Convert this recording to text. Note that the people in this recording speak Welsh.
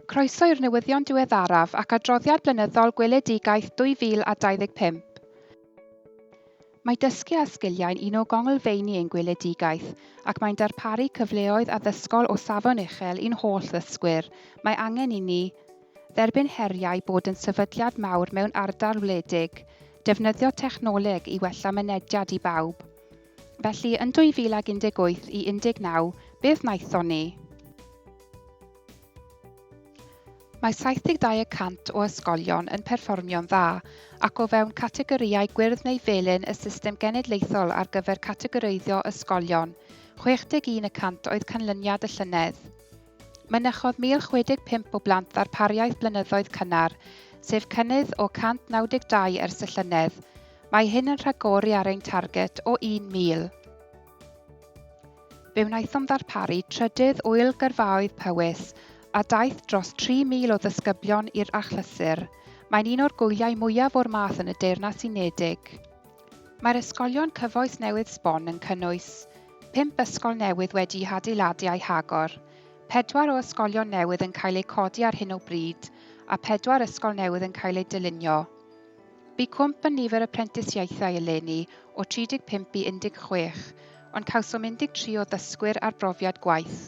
Croeso i'r newyddion diweddaraf ac adroddiad blynyddol Gweledigaeth 2025. Mae dysgu a sgiliau'n un o gonglfeini ein gweledigaeth ac mae'n darparu cyfleoedd addysgol o safon uchel i'n holl ddysgwyr. Mae angen i ni dderbyn heriau bod yn sefydliad mawr mewn ardal wledig, defnyddio technoleg i wella mynediad i bawb. Felly, yn 2018 i 19, beth wnaethon ni? Mae 72 y cant o ysgolion yn perfformio'n dda ac o fewn categorïau gwyrdd neu felyn y system genedlaethol ar gyfer categoreiddio ysgolion, 61 y cant oedd canlyniad y llynedd. Mynychodd 1,065 o blant ddarpariaeth blynyddoedd cynnar, sef cynnydd o 192 ers y llynedd. Mae hyn yn rhagori ar ein targed o 1,000. Fe wnaethom ddarparu trydydd Ŵyl Gyrfaoedd Powys a daeth dros 3,000 o ddisgyblion i'r achlysur. Mae'n un o'r gwyliau mwyaf o'r math yn y Deyrnas Unedig. Mae'r ysgolion cyfoes newydd sbon yn cynnwys pump ysgol newydd wedi'u hadeiladu a'u hagor, pedwar o ysgolion newydd yn cael eu codi ar hyn o bryd a phedwar ysgol newydd yn cael eu dylunio. Bu cwymp yn nifer y prentisiaethau eleni o 35 i 16, ond cawsom 13 o ddysgwyr ar brofiad gwaith.